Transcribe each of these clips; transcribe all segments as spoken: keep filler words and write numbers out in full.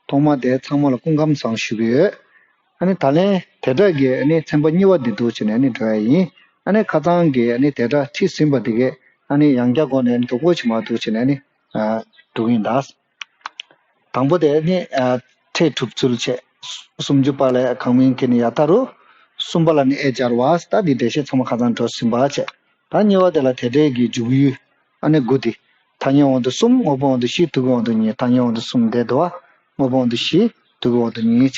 ཐོག་མ་དེ་ཚང་མ་ལ་སྐུ་ཁམས་བཟང་ཞུ་གི་ཡོད། ཨ་ནི་ད་ལན་དེ་སྒྲ་གི་ཨ་ནི་ཚན་པ་གཉིས་པ་འདི་འདུག་བྱས་ནས་ཨ་ནི་འགྲོ་ཡ་ཡིན། ཨ་ནི་ཁ་སང་གི་ཨ་ནི་དེ་སྒྲ་ཁྲིད་ཟིན་པ་དེ་གས་ཨ་ནི་ཡང་བསྐྱར་སྒོ་ནས་ཨ་ནི་འདུག་སྒོ་ཕྱི་མ་འདུག་བྱས་ནས་ཨ་ནི་ཨ་འགྲོ་གི་ཡིན་ད། དང་པོ་དེ་ནི་ཨ་ཁྲིད་གྲུབ་ཚུལ་བྱས། སུམ་ཅུ་པ་ལས་གང་མིན་གྱི་ནི་ཡ་ད་རུ། གསུམ་པ་ལ་ནི་ཨེ་སྦྱར་བ། ད་འདི་འགྲེལ་བཤད་ཚང་མ་ཁ་སང་འགྲོ་ཟིན་པ་བྱས། ད་གཉིས་པ་དེ་ལ་དེ་སྒྲའི་གི་འཇུག་ཡུལ། ཨ་ནི་དགུ་དེ། ཐ་སྙད་དབང་དུ་གསུམ། དངོས་པོའི་དབང་དུ་བཞི། དུས་ཀྱི་དབང་དུ་གཉིས། ཐ་སྙད་དབང་དུ་གསུམ་དེ་འདུག་བ། དངོས་པོའི་དབང་དུ་བཞི། དུས་ཀྱི་དབང་དུ་གཉིས་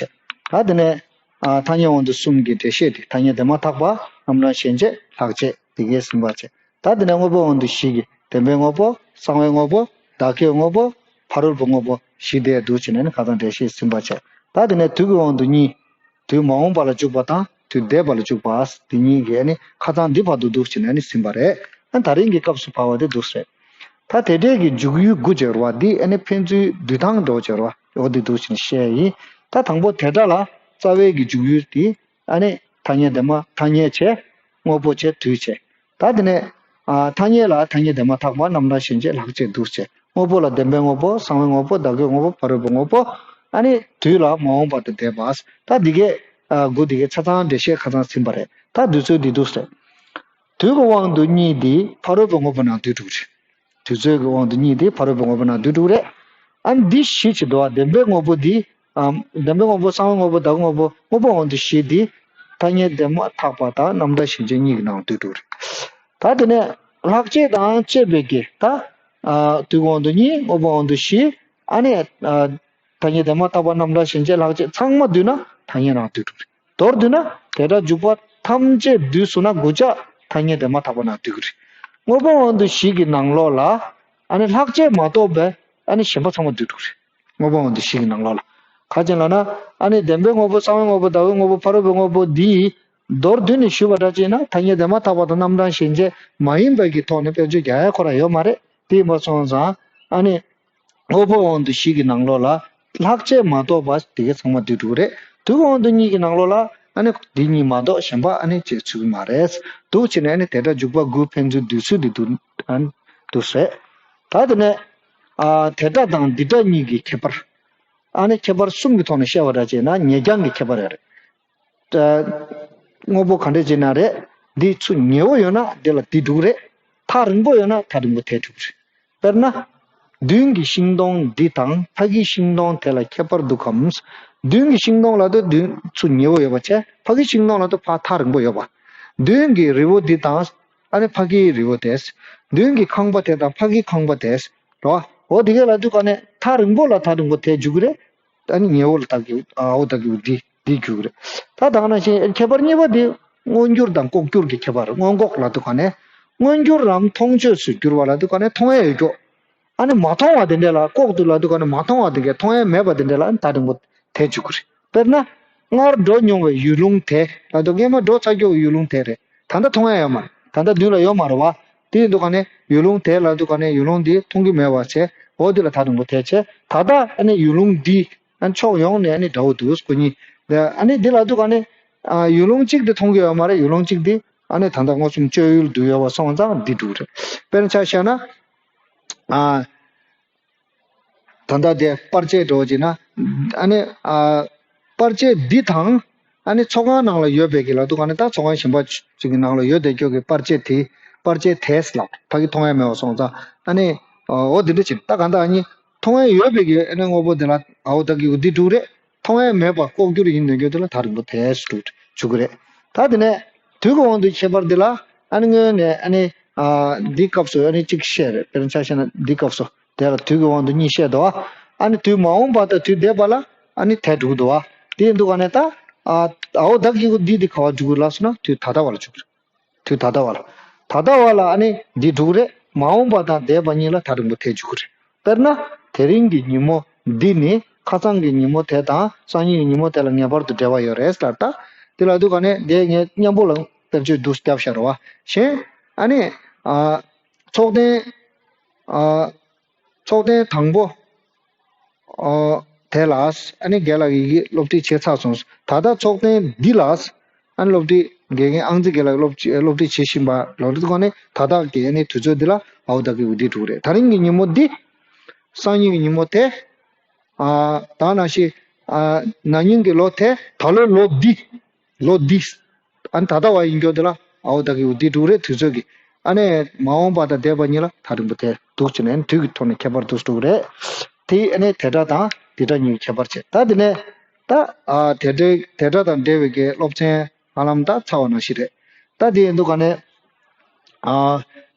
བྱས། ད་དེ་ནས་ཨ་ཐ་སྙད་དབང་དུ་གསུམ་གྱི་འགྲེལ་བཤད་དེ། ཐ་སྙད་དེ་མ་ཐག་པ། རྣམ་གྲངས་གཞན་བྱས། ལྷག་བཅས་དེ་གས་ཟིན་པ་བྱས། ད་དེ་ནས་དངོས་པོའི་དབང་དུ་བཞི་གི་བདེན་པའི་དངོས་པོ། གསང་བའི་དངོས་པོ། བདག་གི་དངོས་པོ། ཕ་རོལ་པོའི་དངོས་པོ་བཞི་དེ་འདུག་བྱས་ནས་ནི་ཁ་སང་འགྲེལ་བཤད་ཟིན་པ་བྱས། ད་དེ་ནས་དུས་ཀྱི་དབང་དུ་གཉིས། དུས་མ་འོངས་པ་ལ་འཇུག་པ་དང་དུས་འདས་པ་ལ་འཇུག་པ། དེ་གཉིས་ཀྱི་ནི་ཁ་སང་འདི་བར་དུ་འདུག་བྱས་ནས་ནི་ཟིན་པ་རེད། ཨ་ད་རིང་གི་སྐབས་སུ་བབས་པ་དེ་འདུག་ཟེར། ད་དེ་འདྲའི་གི་འཇུག་ཡུལ་དགུ་སྦྱར་བ་འདི་ཨ་ནི་ཕན་ཚུན་འདུས་སྟངས་འགྲོ་སྦྱར་བ་འོ་འདི་འདུག་བྱས་ནས་བཤད་ཡིན། ད་དང་པོ་དེ་སྒྲ་ལ་རྩ་བའི་གི་འཇུག་ཡུལ་དེ། ཨ་ནི་ཐ་སྙད་དེ་མ་ཐ་སྙད་བྱས། དངོས་པོ་བྱས། དུས་བྱས། ད་དེ་ནས་ཨ་ཐ་སྙད་ལ་ཐ་སྙད་དེ་མ་ཐག་པ། རྣམ་གྲངས་གཞན་བྱས། ལྷག་བཅས་འདུག་བྱས། དངོས་པོ་ལ་བདེན་པའི་དངོས་པོ། གསང་བའི་དངོས་པོ། བདག་གི་དངོས་པོ། ཕ་རོལ་པོའི་དངོས་པོ། ཨ་ནི་དུས་ལ་མ་འོངས་པ་དང་འདས་པ། ད་འདི་གས་ཨ་དགུ་འདི་གས་ཆ་ཚང་འགྲེལ་བཤད་ཁ་སང་ཟིན་པ་རེད། ད་འདུས་ཚུལ་འདི་འདུག་ཟེར། དུས་ཀྱི་དབང་དུ་གཉིས་འདི་ཕ་རོལ་པོའི་དངོས་པོ་ནང་འདུས་གྲུབ་རེད། དུས་ཚོད་ཀྱི་དབང་དུ་གཉིས་དེ་ཕ་རོལ་པོའི་དངོས་པོ་ནང་འདུས་གྲུབ་རེད། ཨ་ནི་འདི་བཞི་བྱེད་དོ། བདེན་པའི་དངོས་པོ་འདི། ཨམ། བདེན་པའི་དངོས་པོ། གསང་བའི་དངོས་པོ། བདག་གི་དངོས་པོ། དངོས་པོའི་དབང་དུ་བཞི་འདི། ཐ་སྙད་དེ་མ་ཐག་པ་དང་རྣམ་གྲངས་གཞན་བྱས་གཉིས་ཀྱི་ནང་འདུས་གྲུབ་རེད། ད་དེ་ནས་ལྷག་བཅས་དང་བཅས་པའི་གི་ད། ཨ་དུས་དབང་དུ་གཉིས། དངོས་པོའི་དབང་དུ་བཞི། ཨ་ནི་ཨ་ཐ་སྙད་དེ་མ་ཐག་པ། རྣམ་གྲངས་གཞན་བྱས། ལྷག་བཅས་ཚང་མ་འདུས་ན་ཐ་སྙད་ནང་འདུས་གྲུབ་རེད། མདོར་བསྡུས་ན་དེ་སྒྲ་འཇུག་པ་ཐམས་ཅད་འདུས་སོང་ན་དགུ་ཆ་ཐ་སྙད་དེ་མ་ཐག་པ་ནང་འདུས་ཀྱི་རེད། དངོས་པོའི་དབང་དུ་བཞི་གི་ནང་ལོགས་ལ་ཨ་ནི་ལྷག་བཅས་མ་གཏོགས་པའི་ཨ་ནི་གཞན་པ་ཚང་མ་འདུས་འགྲོ་གི་རེད། དངོས་པོའི་དབང་དུ་བཞི་གི་ནང་ལོགས་ལ། ག་ཅི་ལབ་ན་ཨ་ནི་བདེན་པའི་དངོས་པོ། གསང་བའི་དངོས་པོ། བདག་གི་དངོས་པོ། ཕ་རོལ་པོའི་དངོས་པོ་འདི་མདོར་བསྡུས་ནས་ཞུས་པ་འདྲ་བྱས་ན་ཐ་སྙད་དེ་མ་ཐག་པ་དང་རྣམ་གྲངས་གཞན་བྱས་མ་ཡིན་པའི་གི་ཐོག་ནས་དཔེར་བརྗོད་རྒྱག་ཡ་ཁོ་རང་ཡོད་མ་རེད། དེ་ཡིན་པ་སོང་ཙང་ཨ་ནི། དངོས་པོའི་དབང་དུ་བཞི་གི་ནང་ལོགས་ལ་ལྷག་བཅས་མ་གཏོགས་པ་དེ་གའི་ཚང་མ་འདུས་འགྲོ་གི་རེད། དུས་དབང་དུ་གཉིས་ཀྱི་ནང་ལོགས་ལ་ཨ་ནི་འདི་གཉིས་མ་གཏོགས་གཞན་པ་ཨ་ནི་བྱེད་ཚུལ་མ་རེད། འདུག་བྱས་ནས་ཨ་ནི་དེ་སྒྲ་འཇུག་པ་དགུ་ཕན་ཚུན་འདུས་ཚུལ་འདི་འདུག་ཨ་ནི་འདུག་ཟེར། ད་དེ་ནས་ཨ་དེ་སྒྲ་དང་འདི་སྒྲ་གཉིས་ཀྱི་ཁྱད་པར། ཨ་ནི་ཁྱད་པར་གསུམ་གྱི་ཐོག་ནས་བཤད་པ་འདྲ་བྱས་ན་ཉེ་རྐྱང་གི་ཁྱད་པར་རེད། དངོས་པོ་ག་འདྲ་བྱས་ན་རེད། འདི་ཚུར་ཉེ་བོ་ཡོད་ན་དེ་ལ་འདི་འགྲོ་གི་རེད། ཐག་རིང་པོ་ཡོད་ན་ཐག་རིང་པོ་དེ་འགྲོ་གི་རེད། དཔེར་ན། མདུན་གྱི་ཤིང་སྡོང་འདི་དང་ཕ་གིའི་ཤིང་སྡོང་དེ་ལ་ཁྱད་པར་འདུག་གམ། མདུན་གྱི་ཤིང་སྡོང་ལབ་དུས་མདུན་ཚུར་ཉེ་བོ་ཡོད་པ་བྱས། ཕ་གིའི་ཤིང་སྡོང་ལབ་དུས་ཕར་ཐག་རིང་པོ་ཡོད་པ། མདུན་གྱི་རི་བོ་འདི་དང་ཨ་ནི་ཕ་གིའི་རི་བོ་དེ། མདུན་གྱི་ཁང་པ་དེ་དང་ཕ་གིའི་ཁང་པ་དེ། རེད་བ། འོ་དེ་གས་ལབ་དུས་ག་ནས་ཐག་རིང་པོ་ལ་ཐག་རིང་པོ་དེ་འགྲོ་གི་རེད། ཨ་ནི་ཉེ་བོ་ལ་ཐག་གི་ཨ་འོ་ཐག་གི་འདི་འདི་འགྲོ་གི་རེད། ད་ད་ག་ནང་བཞིན་ཁྱད་པར་གཉིས་པ་འདི་མངོན་གྱུར་དང་ལྐོག་གྱུར་གྱི་ཁྱད་པར། མངོན་ལྐོག་ལབ་དུས་ག་ནས་མངོན་གྱུར་རམ་མཐོང་ཆོས་སུ་གྱུར་པ་ལབ་དུས་ག་ནས་མཐོང་ཡས་ཡོད་ཀྱོག་ཨ་ནི་མ་མཐོང་བ་དེ་འདྲ་ལ་ལྐོག་ཏུ་ལབ་དུས་ག་ནས་མ་མཐོང་བ་དེ་གས་མཐོང་ཡས་མེད་པ་དེ་འདྲ་ལ་ཨ་ནི་ཐག་རིང་པོ་དེ་འགྲོ་གི་རེད། དཔེར་ན། སྔར་འགྲོ་མྱོང་བའི་ཡུལ་ལུང་དེ་ལབ་དུས་སྔས་མ་འགྲོ་ཚར་ཀྱོག་ཡུལ་ལུང་དེ་རེད། ད་ལྟ་མཐོང་ཡ་ཡོད་མ་རེད། ད་ལྟ་མདུན་ལ་ཡོད་མ་རེད་བ། དེ་ཡིན་དུས་ག་ནས་ཡུལ་ལུང་དེ་ལབ་དུས་ག་ནས་ཡུལ་ལུང་འདི་མཐོང་གི་མེད་པ་བྱས། འོ་འདི་ལ་ཐག་རིང་པོ་དེ་བྱས། ད་ལྟ་ཨ་ནི་ཡུལ་ལུང་འདི་ཨ་ནི་ཕྱོགས་ཡོངས་ནས་ཨ་ནི་འདྲ་བོ་འདུག་ཁོ་གཉིས། ཨ་ནི་འདི་ལབ་དུས་ག་ནས་ཡུལ་ལུང་གཅིག་དེ་མཐོང་གི་ཡོད་མ་རེད། ཡུལ་ལུང་གཅིག་དེ་ཨ་ནི་ད་ལྟ་མངོན་སུམ་སྤྱོད་ཡུལ་དུ་ཡོད་པ་སོང་ཙང་འདི་འགྲོ་གི་རེད། དཔེར་ན་ཆ་བཞག་ན། ཨ། ད་ལྟ་དེ་པར་ཆས་འགྲོ་བྱས་ན། ཨ་ནི་ཨ། པར་ཆས་འདི་དང་། ཨ་ནི་ཚོགས་ཁང་ནང་ལ་ཡོད་པའི་གི་ལབ་དུས་ག་ནས་ད་ཚོགས་ཁང་གཞན་པ་ཅིག་གི་ནང་ལ་ཡོད་བསྡད་ཀྱོག་གི་པར་ཆས་དེ། པར་ཆས་དེས་ལབ་ཕ་གི་མཐོང་ཡ་མེད་པ་སོང་ཙང་། ཨ་ནི་འོ་འདི་འདྲ་ཅིག་ད་ག་ད་ཨ་ནི་མཐོང་ཡ་ཡོད་པའི་གི་ཨ་ནི་དངོས་པོ་དེ་ལ་འོ་ད་གི་འོ་འདི་འགྲོ་གི་རེད། མཐོང་ཡ་མེད་པ་ལྐོག་གྱུར་ཡིན་ནོ་གྱོད་དེ་ལ་ཐག་རིང་པོ་དེས་འགྲོ་གི་རེད། ད་དེ་ནས་དུས་ཀྱི་དབང་དུ་ཁྱད་པར་འདི་ལ་ཨ་ནི་སྔོན་ནས་ཨ་ནི་ཨ། འདི་སྐབས་སུ་ཨ་ནི་གཅིག་བཤད་རེད། དཔེར་ན་ཆ་བཞག་ན་འདི་སྐབས་སུ། དེ་ལ་དུས་ཀྱི་དབང་དུ་གཉིས་བཤད་འདུག་བ། ཨ་ནི་དུས་མ་འོངས་པ་དང་དུས་འདས་པ་ལ་ཨ་ནི་དེ་འགྲོ་གི་འདུག་བ། དེ་ཡིན་དུས་ག་ནས་ད། ཨ། འོ་ད་གི་འདི་འདི་ག་བ་འགྲོ་གི་ལབ་སོང་ན་དུས་ད་ལྟ་བ་ལ་འགྲོ་གི་རེད། དུས་ད་ལྟ་བ་ལ། ད་ལྟ་བ་ལ་ཨ་ནི་འདི་འགྲོ་གི་རེད། མ་འོངས་པ་དང་འདས་པ་གཉིས་ལ་ཐག་རིང་པོ་དེ་འགྲོ་གི་རེད། དཔེར་ན། དེ་རིང་གི་ཉིན་མོ་འདི་ནི་ཁ་སང་གི་ཉིན་མོ་དེ་དང་སང་ཉིན་གྱི་ཉིན་མོ་དེ་ལ་ངེས་པར་དུ་འབྲེལ་བ་ཡོད་རེད་ལབ་ད། དེ་ལབ་དུས་ག་ནས་འདི་ངས་མཉམ་པོ་ལ་དཔེར་བརྗོད་འདུག་བརྒྱབ་བཞག་རེད་བ། གཞན། ཨ་ནི། ཨ། ཚོགས་ཐེངས། ཨ། ཚོགས་ཐེངས་དང་པོ། ཨོ། དེ་ལ། ཨ་ནི་རྒན་ལགས་ཀྱིས་སློབ་ཁྲིད་བྱས་ཚར་སོང་། ད་ལྟ་ཚོགས་ཐེངས་འདི་ལ། ཨ་ནི་སློབ་ཁྲིད་དགེ་རྒན་ཨང་རྩིས་རྒན་ལགས་སློབ་ཁྲིད་སློབ་ཁྲིད་བྱེད་བཞིན་པ་ལོ་རེ་ཐོག་ནས་ད་ལྟ་གི་ཨ་ནི་དུས་ཚོད་འདི་ལ་འོ་ད་གི་འོ་འདི་འགྲོ་གི་རེད། དེ་རིང་གི་ཉིན་མོ་འདི། སང་ཉིན་གྱི་ཉིན་མོ་དེ། ཨ་ད་ནང་བཞིན་ཨ་ན་ནིང་གི་ལོ་དེ་ད་ལོའི་ལོ་འདི། ལོ་འདི། ཨ་ནི་ད་ལྟ་བ་ཡིན་རྒྱུ་འདི་ལ་ཨའོ་ད་གི་འདི་འགྲུག་རེད་དུས་ཚོད་ཀྱི། ཨ་ནི་མ་འོངས་པ་དང་འདས་པ་གཉིས་ལ་ཐག་རིང་པོ་དེ་འདུག་ཅེ་ནས་དུས་ཀྱི་ཐོག་ནས་ཁྱད་པར་འདུག་འགྲོ་གི་རེད། དེ་ཨ་ནི་དེ་སྒྲ་དང་འདི་སྒྲ་གཉིས་ཀྱི་ཁྱད་པར་བྱས། ད་དེ་ནས་ད་ཨ་དེ་སྒྲ་དེ་སྒྲ་དང་འབྲེལ་བའི་གི་སློབ་ཚན་ཧ་ལམ་ད་ཚར་བ་ནང་བཞིན་རེད། ད་དེ་ཡིན་དུས་ག་ནས་ཨ་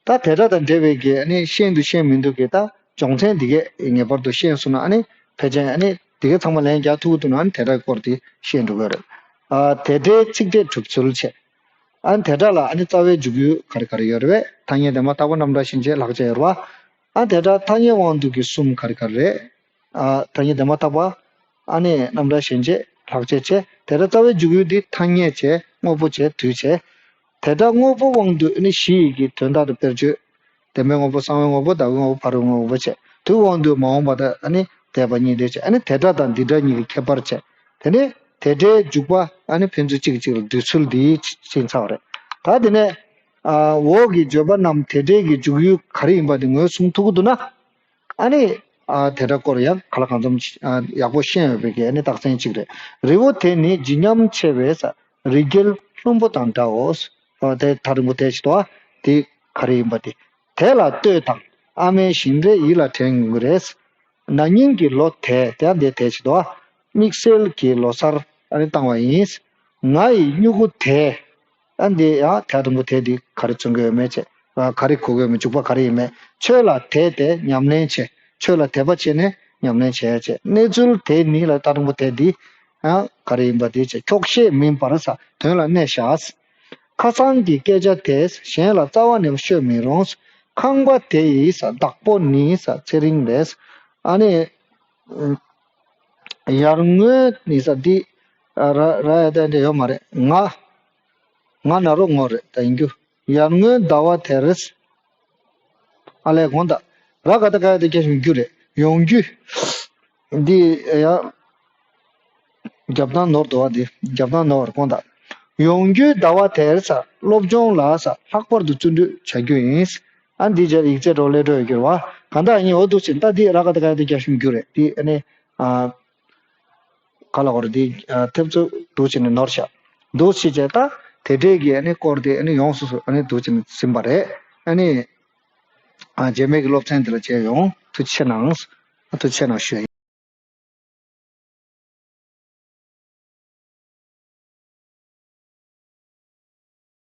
ད་དེ་སྒྲ་དང་འབྲེལ་བའི་གི་ཨ་ནི་ཤེས་འདུག་ཤེས་མི་འདུག་གི་ད་སྦྱོང་ཚན་འདི་གས་ངེས་པར་དུ་ཤེས་སོང་ན། ཨ་ནི་ཕལ་ཆེར་ཨ་ནི་དེ་གས་ཚང་མ་ལན་རྒྱག་ཐུབ་ཀྱི་འདུག་ན། ཨ་ནི་དེ་སྒྲ་གི་སྐོར་དེ་ཤེས་འགྲོ་གི་རེད། ཨ་དེ་སྒྲའི་ཚིག་ཕྲད་གྲུབ་ཚུལ་བྱས། ཨ་ནི་དེ་སྒྲ་ལ་ཨ་ནི་རྩ་བའི་འཇུག་ཡུལ་ག་རེ་ག་རེ་ཡོད་རེད་པས། ཐ་སྙད་དེ་མ་བཏགས་པ་རྣམ་གྲངས་གཞན་བྱས་ལྷག་བཅས་ཡོད་རེད་པ། ཨ་ནི་དེ་སྒྲ་ཐ་སྙད་དབང་དུ་གི་གསུམ་ག་རེ་ག་རེ་རེད། ཨ་ཐ་སྙད་དེ་མ་བཏགས་པ། ཨ་ནི་རྣམ་གྲངས་གཞན་བྱས་ལྷག་བཅས་བྱས། དེ་སྒྲ་རྩ་བའི་འཇུག་ཡུལ་འདི་ཐ་སྙད་བྱས། དངོས་པོ་བྱས། དུས་བྱས། དེ་སྒྲ་དངོས་པོ་དབང་དུ་ཨ་ནི་གཞི་ཡི་གི་དོན་དག་ཏུ་དཔེར་བརྗོད། བདེན་པའི་དངོས་པོ། གསང་བའི་དངོས་པོ། བདག་གི་དངོས་པོ། ཕ་རོལ་དངོས་པོ་བྱས། དུས་དབང་དུ་མ་འོངས་པ་དང་ཨ་ནི་འདས་པ་གཉིས་དེ་བྱས། ཨ་ནི་དེ་སྒྲ་དང་འདི་སྒྲ་གཉིས་ཀྱི་ཁྱད་པར་བྱས། དེ་ནས་དེ་སྒྲའི་འཇུག་པ་ཨ་ནི་ཕན་ཚུན་གཅིག་གིས་གཅིག་ལ་བསྡུ་ཚུལ་འདི་ཕྱིན་ཚར་བ་རེད། ད་དེ་ནས་ཨ་འོག་གི་བརྗོད་པ་རྣམས་དེ་སྒྲའི་གི་འཇུག་ཡུལ་ག་རེ་ཡིན་པ་དེ་ངོས་བཟུང་ཐུབ་ཀྱི་འདུག་ན། ཨ་ནི་ཨ་དེ་སྒྲ་སྐོར་ཡང་ག་ལ་གང་འཚམ་ཨ་ཡག་པོ་ཤེས་ཡོད་པའི་གི་ཨ་ནི་རྟགས་མཚན་གཅིག་རེད། རི་བོ་དེ་ནི་བརྗིད་ཉམས་ཆེ་བས། རི་རྒྱལ་ལྷུན་པོ་དང་འདྲའོ། ཨ་དེ་ཐག་རིང་པོ་དེ་ཞིག་ཏུ་ཨ་དེ་ག་རེ་ཡིན་པ་དེ། དེ་ལ་ལྟོས་དང་། ཨ་མའི་བཞིན་རས་ཡིད་ལ་དྲན་ཡོང་གི་རེད། ན་ནིང་གི་ལོ་དེ་དེ་འདི་དེ་ཞིག་ཏུ་ཨ་དམིགས་བསལ་གྱི་ལོ་གསར་ཨ་ནི་བཏང་བ་ཡིན། ང་ཡི་སྨྱུ་གུ་དེ། ཨ་འདི་ཡང་དེ་དང་པོ་དེ་འདི་ག་རེ་མཚོན་གྱི་ཡོད་མེད་བྱས། ཨ་ག་རེ་གོ་གི་ཡོད་མེད། འཇུག་པ་ག་རེ་ཡིན་མེད། ཆོས་ལ་དད་དེ་ཉམས་ལེན་བྱེད། ཆོས་ལ་དད་པ་བྱས་ནས་ཉམས་ལེན་བྱེད་བྱས། གནས་ཚུལ་དེ་ནི་ལ་དེ་དང་པོ་དེ་འདི་ཡང་ག་རེ་ཡིན་པ་འདི་བྱས། འཁྱོག་བཤད་མིན་པར་ས་དོན་ལ་གནས་བཞག། ཁ་སང་གི་སྐད་ཆ་དེ་གཞན་ལ་རྩ་བ་ནས་ཤོད་མི་རུང་། ཁང་པ་དེ་ཡི་ས་བདག་པོ་ནི་ས་ཚེ་རིང་རེད། ཨ་ནི། ཡར་ངོའི་ནི་ས་འདི་ཨ་ར་ར་ཡ་ད་འདྲ་ཡོད་མ་རེད། ང་ང་ན་རོ་ངོ་རེད་ད་ཡིན་རྒྱུ། ཡར་ངོའི་ཟླ་བ་དེར་ཨ་ལས་དགོངས་དག། ར་ག་ད་ག་ཡ་ད་རྒྱ་ཡོང་རྒྱུ་རེད། ཡོང་རྒྱུ་འདི་ཡ་རྒྱབ་ཐང་ནོར་འདུག་བ། འདི་རྒྱབ་ཐང་ནོར་བར་དགོངས་དག། ཡོང་རྒྱུའི་ཟླ་བ་དེར་ས་སློབ་སྦྱོང་ལ་ས་ལྷག་པར་དུ་བརྩོན་འགྲུས་བྱ་རྒྱུ་ཡིན། ཨ་འདི་རྗེས་ཡིག་ཚད་འགྲོ་ལས་འགྲོ་ཡོད་རྒྱུ་རེད་བ། གང་ལྟར་ཡིན་འོ་འདུག་ཟིན་ད་འདི་ར་ག་ད་ག་ཡ་ད་རྒྱ་ཡོང་རྒྱུ་རེད། འདི་ཨ་ནི་ཨ། ག་ལ་བར་དེ་ཐེབས་ཚོ་འདུག་བྱས་ནས་ནོར་བཞག་འདུག་བྱས་བྱས་ད་དེ་འདྲས་ཀྱི་ཨ་ནི་སྐོར་དེ་ཨ་ནི་ཡོངས་སུ་ཨ་ནི་འདུག་བྱས་ནས་ཟིན་པ་རེད། ཨ་ནི་རྗེས་མའི་གི་སློབ་ཚན་འདི་ལ་མཇལ་ཡོང་། ཐུགས་རྗེ་ཆེ་གནང་། ཐུགས་རྗེ་ཆེ་གནང་ཞུ་ཡ་ཡིན།